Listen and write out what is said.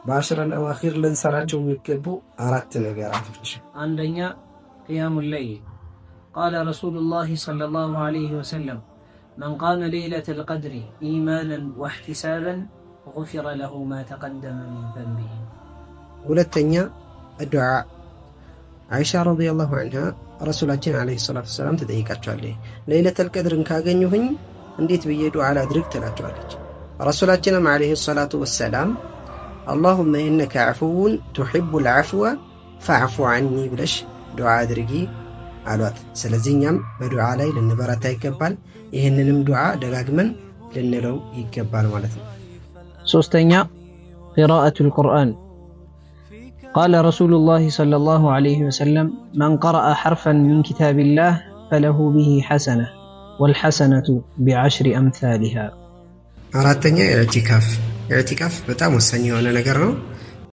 በ العشر الأواخر ልንሰራቸው የሚገቡ አራት ነገራቶች። አንደኛ قيام الليل። قال رسول الله صلى الله عليه وسلم: من قام ليلة القدر إيمانا واحتسابا غفر له ما تقدم من ذنبه። ሁለተኛ ዱዓ። አይሻ رضي الله عنها ረሱላችን عليه الصلاة والسلام ትጠይቃቸዋለች። ለይለተል ቀድርን ካገኘሁኝ እንዴት ብዬ ዱዓ ላድርግ ትላቸዋለች። ረሱላችንም عليه الصلاة والسلام اللهم إنك عفو تحب العفو فاعف عني ብለሽ ዱዓ አድርጊ አሏት። ስለዚህ እኛም በዱዓ ላይ ልንበረታ ይገባል። ይህንንም ዱዓ ደጋግመን ልንለው ይገባል ማለት ነው። ሶስተኛ قراءة القرآن። قال رسول الله صلى الله عليه وسلم: من قرأ حرفا من كتاب الله فله به حسنة والحسنة بعشر أمثالها። አራተኛ ኢዕቲካፍ። ኢዕቲካፍ በጣም ወሳኝ የሆነ ነገር ነው።